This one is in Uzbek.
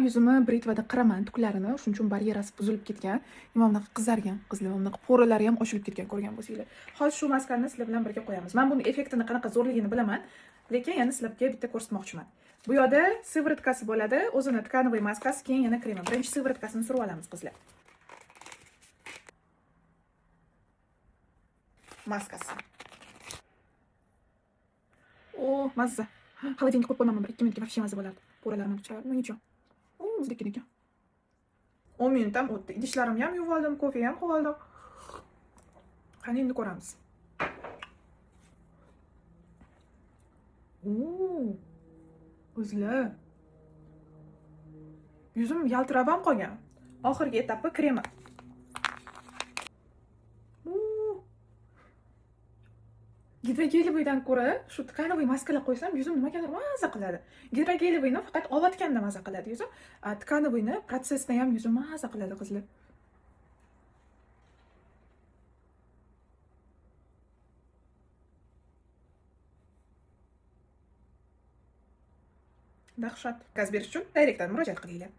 Yuzimni britvada qiraman tuklarini, shuning uchun baryerasi buzilib ketgan. Mana bunaqa qizargan qizlar, mana bunaqa пора lari ham ochilib ketgan ko'rgan bo'lsanglar. Hozir shu maskani sizlar bilan birga qo'yamiz. Men buni effektini qanaqa zo'rligini bilaman, lekin yana sizlarga bitta ko'rsatmoqchiman. Bu yoqda сыворотка si bo'ladi, o'zini тканевый maskasi, keyin yana kremi. Birinchi сыворотка sini surib olamiz qizlar. Maskasi. O, mazza. Холодильник qo'yib qo'ymanman, 1-2 minutga вообще mazza bo'lardi. Пора larim ham chiqardi, ну ничего. O, muzdek ekan. 10 minut ham o'tdi. Idishlarimni ham yuvib oldim, kofe ham qilib oldim. Qani endi ko'ramiz. Oo. O'zlar. Yuzim yaltirab ham qolgan. Oxirgi etapi kremi. Oo. Гидрогелевый dan ko'ra shu тканевый maskalar qo'ysam yuzim nimagadir maza qiladi. Гидрогелевый ni faqat olayotganda maza qiladi yuzim. Тканевый ni protsessda ham yuzim maza qiladi qizlar. Dahshat. Zakaz berish uchun direktdan murojaat qilinglar.